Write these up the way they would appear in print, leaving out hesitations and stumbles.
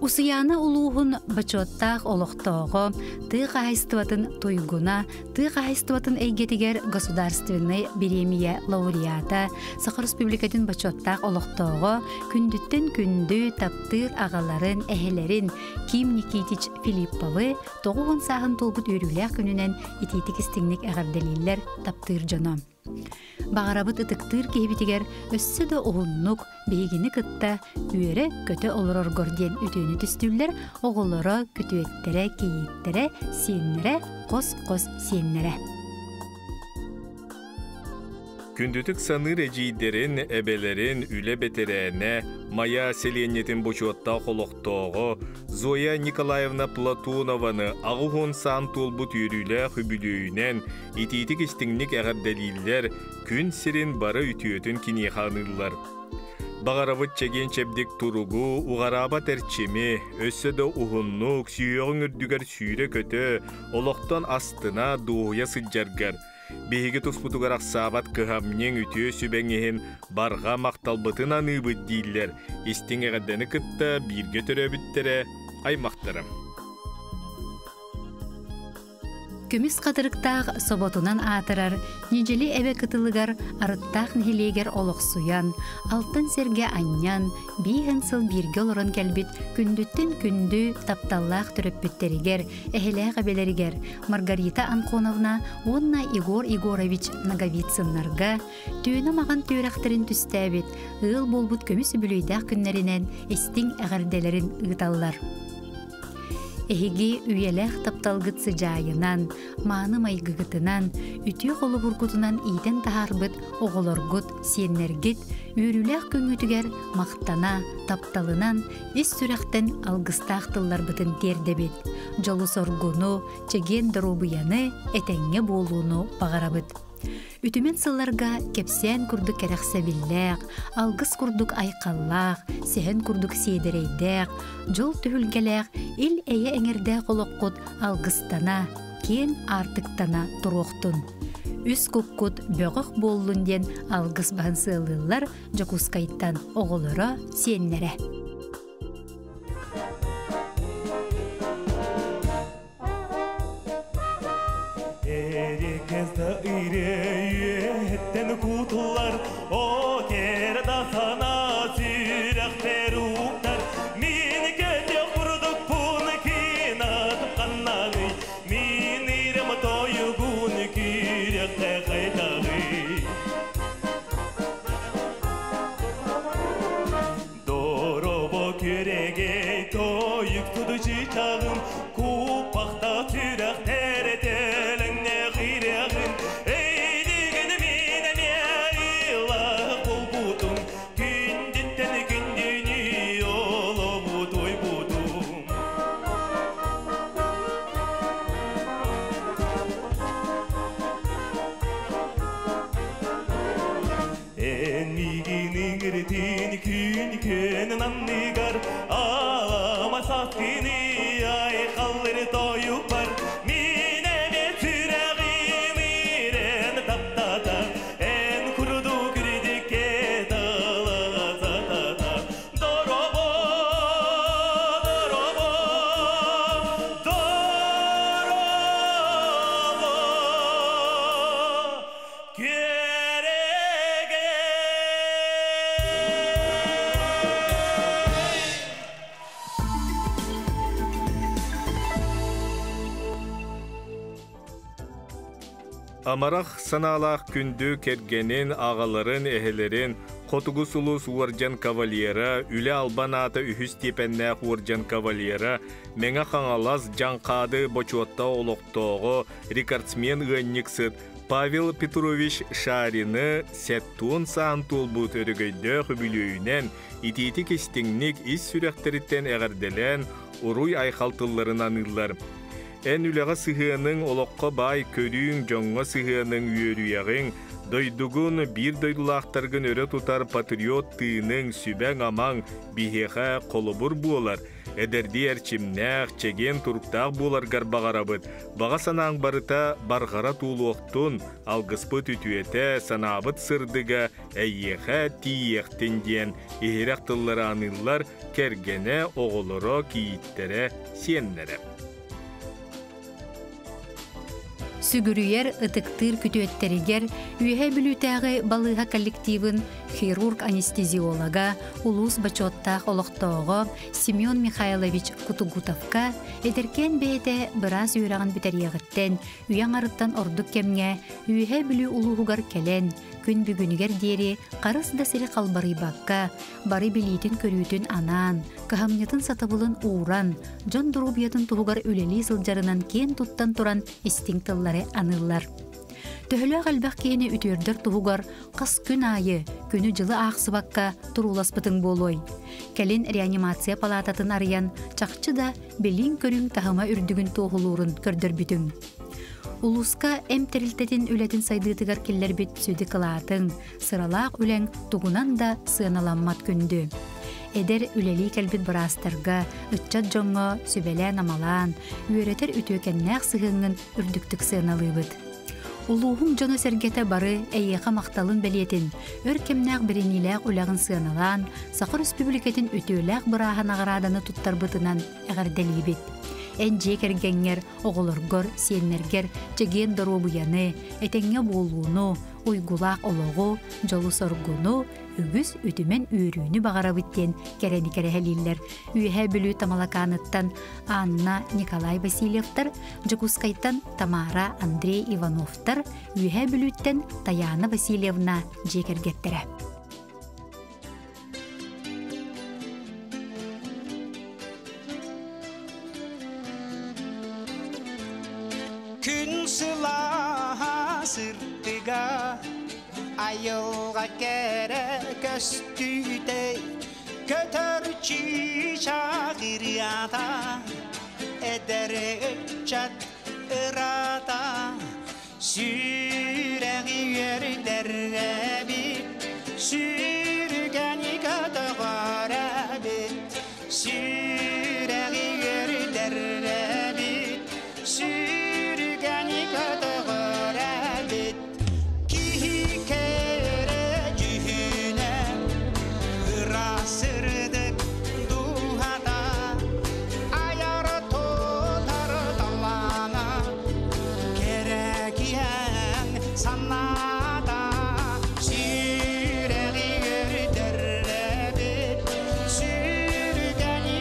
Усуйаана улууһун бочуоттаах олохтооҕо, тыа хаһаайыстыбатын туйгуна, тыа хаһаайыстыбатын эйгэтигэр государственнай бириэмийэ лауреата, Саха Республикатын бочуоттаах олохтооҕо, күндүттэн күндү таптыыр аҕаларын, эһэлэрин Ким Никитич Филипповы 90 сааһын туолбут үөрүүлээх күнүнэн итиитик истиҥник эҕэрдэлииллэр таптыыр дьоно. Баҕарабыт ытыктыыр киһибитигэр өссө да уһуннук биһигини кытта үөрэ-көтө олороргор диэн үтүөнү түстүүллэр оҕолоро, күтүөттэрэ, кийииттэрэ, сиэннэрэ, хос-хос сиэннэрэ. Күндүтүк саныыр эдьиийдэрин, эбэлэрин, үлэ бэтэрээнэ, Майа сэлиэнньэтин бочуоттаах олохтооҕо Зоя Николаевна Платонованы 80 саан туолбут үөрүүлээх үбүлүөйүнэн итиитик-истиҥник эҕэрдэлииллэр, күн сирин бары үтүөтүн киниэхэ аныыллар. Баҕарабыт чэгиэн-чэбдик туругу, уҕараабат эрчими, өссө да уһуннук, сүһүөҕүҥ үрдүгэр сүүрэ-көтө, олохтон астына, дуоһуйа сылдьаргар, биһиги туспутугар ахсаабат кыһамньыҥ үтүө сүбэҥ иһин барҕа махталбытын аныыбыт дииллэр истиҥ эҕэрдэни кытта бииргэ төрөөбүттэрэ аймахтара. Көмүс хатырыктаах соботунан аатырар Ньидьили эбэ кытылыгар Арыттаах нэһилиэгэр олохсуйан, алтан сэргэ анньан, бииһэн сыл бииргэ олорон кэлбит күндүттэн күндү тапталлаах төрөппүттэригэр, эһэлээх эбэлэригэр Маргарита Анконовна уонна Егор Егорович Ноговицыннарга түөнэ маҕан түөрэхтэрин түстээбит, ыал буолбут көмүс үбүлүөйдээх күннэринэн истиҥ эҕэрдэлэрин ыыталлар. Эһиги үйэлээх тапталгыт сыдьаайынан, мааны майгыгытынан, үтүө холобургутунан иитэн таһаарбыт оҕолоргут, сиэннэргит үөрүүлээх күҥҥүтүгэр махтана, тапталынан, ис сүрэхтэн алгыстаах тылларбытын тиэрдэбит. Дьолу-соргуну, чэгиэн доруобуйаны, этэҥҥэ буолууну баҕарабыт. Үтүмэн сылларга кэпсээн курдук кэрэхсэбиллээх, алгыс курдук айхаллаах, сэһэн курдук сиэдэрэйдээх, дьол түһүлгэлээх ил-эйэ эҥэрдээх олоххут алгыстана, киэҥ аартыктана туруохтун. Үс куккут бөҕөх буоллун диэн алгыс баһын сыалыыллар Дьокуускайтан оҕолоро, сиэннэрэ. Эриэккэ кутулар, о кэрэ да санаа сүрэхтэр уктар. Мин көтөх курдукпун кынатып ханнаный, мин ирем тойугун күректе кайтагый. Доробо күрегей тойук тудучу Куппахта сүрэхтэр телеңне хирегин Эйдигин мин эмиэ ылах булбутум Күндүттэн күндүнү олобутуй бутум Эн миигин иҥиртин күн күөнүн анныгар Аалама саскыны айхаллыр тойукпар Мин эмиэ сүрэҕим ирэн таптата Эн курдук үрдүккэ талаҕа Доробо, доробо, доробо Амарах санаалаах күндү кэргэнин, аҕаларын, эһэлэрин, Хотугу сулус уордьан кавалера, Үлэ албан аата үһүс степеннээх уордьан кавалера, Мэҥэ Хаҥалас Дьаҥхаады бочуотта олохтооҕо, рекордсмен ыанньыксыт Павел Петрович Шарины 70 саан туолбут өрөгөйдөөх үбүлүөйүнэн итиитик-истиҥник ис сүрэхтэриттэн эҕэрдэлээн уруй-айхал тылларын аныыллар. Эн үлэҕэ сыһыаныҥ, олоххо баай көрүүҥ, дьоҥҥо сыһыаныҥ, үөрүйэҕиҥ, дойдугун, биир дойдулаахтаргын өрө тутар патриот тыыныҥ, сүбэҥ-амаҥ биһиэхэ холобур буолар. Эдэрдии эрчимнээх, чэгиэн туруктаах буоларгар баҕарабыт. Баҕа санааҥ барыта барҕара туулуохтун, алгыспыт үтүөтэ, санаабыт сырдыга эйиэхэ тиийиэхтин диэн иһирэх тыллары аныыллар кэргэнэ, оҕолоро, кийииттэрэ, сиэннэрэ. Сүгүрүйэр, ытыктыыр күтүөттэригэр Үөһээ Бүлүүтээҕи балыыһа коллективын хирург-анестезиолога, улуус бочуоттаах олохтооҕо Семен Михайлович Кутугутовка эдэркээн бэйэтэ быраас үөрэҕин бүтэриэҕиттэн үйэ аҥарыттан ордук кэмҥэ Үөһээ Бүлүү улууһугар кэлэн, күн бүгүнүгэр диэри харыс да сири халбарыйбакка, бары билиитин-көрүүтүн анаан, кыһамньытын-сатабылын ууран, дьон доруобуйатын туһугар үлэлии сылдьарынан киэн туттан туран истиҥ тыллары аныыллар. Төһөлөөх элбэх киһини үтүөрдэр туһугар хас күн аайы күнү-дьылы аахсыбакка турууласпытыҥ буолуой? Кэлин реанимация палаататын арыйан, чахчы да билиҥ-көрүҥ таһыма үрдүгүн туоһулуурун көрдөрбүтүҥ. Улууска эм тэрилтэтин үлэтин сайдыытыгар киллэрбит сүдү кылаатыҥ, сыралаах үлэҥ тугунан да сыаналаммат күндү. Эдэр үлэлии кэлбит быраастарга, ыччат дьоҥҥо сүбэлээн-амалаан, үөрэтэр үтүөкэннээх сыһыаҥҥын үрдүктүк сыаналыыбыт. Улууһуҥ дьоно-сэргэтэ бары эйиэхэ махталын бэлиэтин, өр кэмнээх бэриниилээх үлэҕин сыаналаан, Саха Өрөспүүбүлүкэтин үтүөлээх бырааһа наҕарааданы туттарбытынан эҕэрдэлиибит. Эн дьиэ кэргэҥҥэр, оҕолоргор, сиэннэргэр чэгиэн доруобуйаны, этэҥҥэ буолууну, уйгулаах олоҕу, дьолу-соргуну, үгүс үтүмэн үөрүүнү баҕарабыт диэн кэрэни кэрэһэлииллэр. Үөһээ Бүлүү Тамалакааныттан Анна Николай Васильевтар, Дьокуускайтан Тамара Андрей Ивановтар, Үөһээ Бүлүүттэн Таяна Васильевна дьиэ кэргэттэрэ. Күн сылааһа сырдыга, айылҕа кэрэ көстүүтэ, көтөр чыычаах ырыата, эдэр ыччат ырата, сүрэҕи үөрдэр эбит, сүргэни көтөҕөр эбит, сүрэҕи үөрдэр эбит, сүргэни көтөҕөр эбит. Киһи кэрэ дьүһүнэ, ыраас сырдык дууһата, айар тутар талаана, кэрэ киһэн санаата, сүрэҕи үөрдэр эбит, сүргэни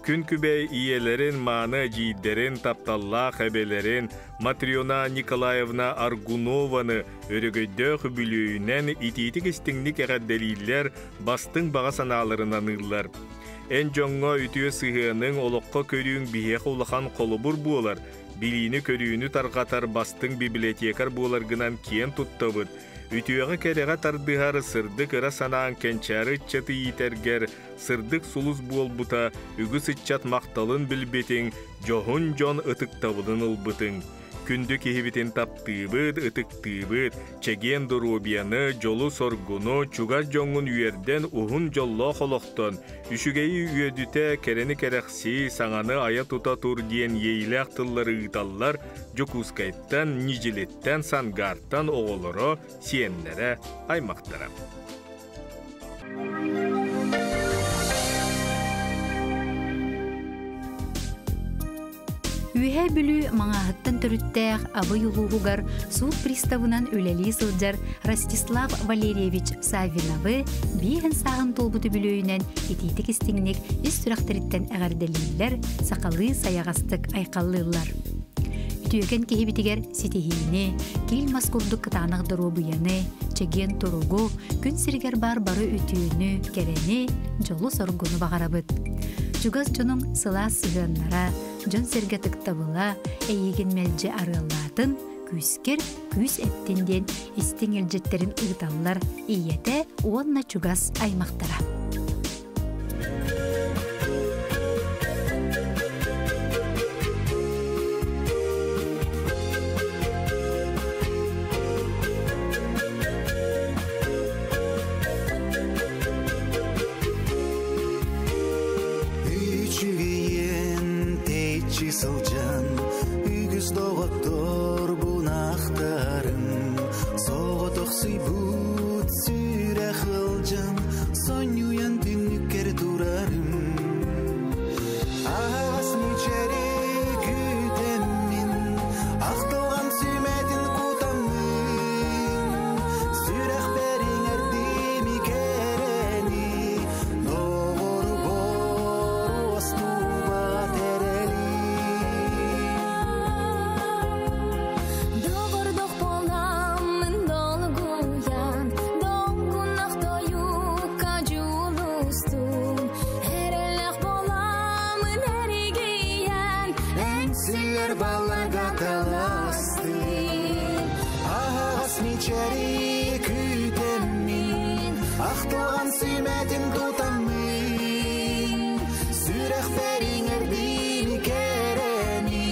Күн күбэй ийэлэрин, мааны эдьиийдэрин, тапталлаах эбэлэрин Матрена Николаевна Аргунованы өрөгөйдөөх үбүлүөйүнэн итиитик истиҥник эҕэрдэлииллэр, бастыҥ баҕа санааларын аныыллар. Эн дьоҥҥо үтүө сыһыаныҥ, олоххо көрүүҥ биһиэхэ улахан холобур буолар, билиини-көрүүнү тарҕатар бастыҥ библиотекарь буоларгынан киэн туттабыт. Үтүөҕэ-кэрэҕэ тардыһар сырдык ыра санааҥ кэнчээри ыччаты иитэргэр сырдык сулус буолбута, үгүс ыччат махталын билбитиҥ, дьоһун дьон ытыктабылын ылбытыҥ. Күндү киһибитин таптыыбыт, ытыктыыбыт, чэгиэн доруобуйаны, дьолу-соргуну, чугас дьоҥҥун үөрдэн уһун дьоллоох олохтон, үчүгэйи үөдүтэ, кэрэни кэрэхсии, саҥаны айа-тута тур диэн иэйиилээх тыллары ыыталлар Дьокуускайтан, Ньидьилиттэн, Сангаартан оҕолоро, сиэннэрэ, аймахтара. Үөһээ Бүлүү Маҥааһыттан төрүттээх Абый улууһугар суут приставынан үлэлии сылдьар Ростислав Валерьевич Саввиновы биэһин сааһын туолбут үбүлүөйүнэн итиитик истиҥник ис сүрэхтэриттэн эҕэрдэлииллэр, сахалыы сайаҕастык айхаллыыллар. Үтүөкэн киһибитигэр ситиһиини, киил мас курдук кытаанах доруобуйаны, чэгиэн туругу, күн сиригэр баар бары үтүөнү, кэрэни, дьолу-соргуну баҕарабыт. Чугас дьонуҥ сылаас сыһыаннара, дьон-сэргэ ытыктабыла эйигин мэлдьи арыаллаатын, күүскэр күүс эптин диэн истиҥ илдьиттэрин ыыталлар ийэтэ уонна чугас аймахтара. Үчүгэйин тэйчи сылдьан, үгүс доҕоттор бунахтарым, соҕотохсуйбут сүрэх ылдьан, сонньуйан түннүккэр турарым. Аһаҕас мичэри күүтэммин, ахтылҕан сүмэтин кутаммын, сүрэхпэр иҥэрдим кэрэни, доҕору боруостубат эрэли. Доҕордох буоламмын долгуйан, долгунах тойукка дьулустум, эрэллээх буоламмын эргийэн, Эҥсиллэр балларга таластым. Аһаҕас мичэри күүтэммин, ахтылҕан сүмэтин тутаммын, сүрэхпэр иҥэрдим кэрэни,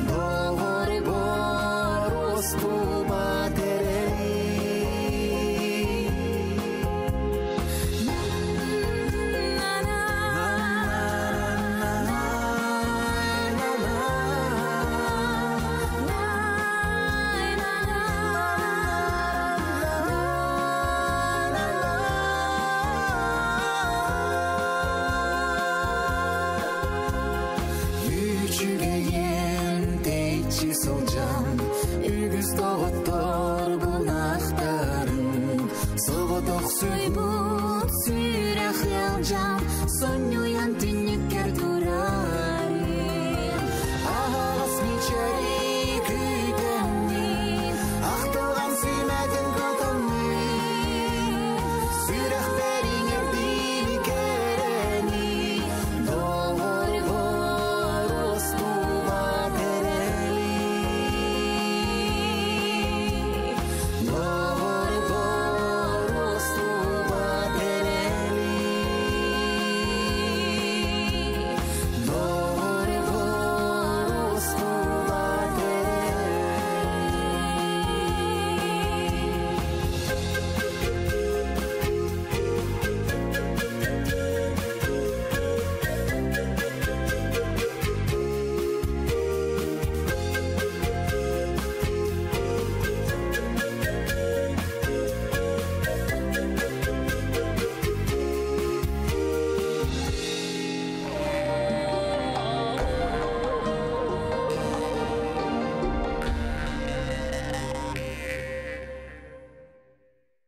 доҕор боруостубат эрэли. Үчүгэйин тэйчи сылдьан, үгүс доҕоттор бунахтарым, соҕотохсуйбут сүрэх ыалдьан, сонньуйан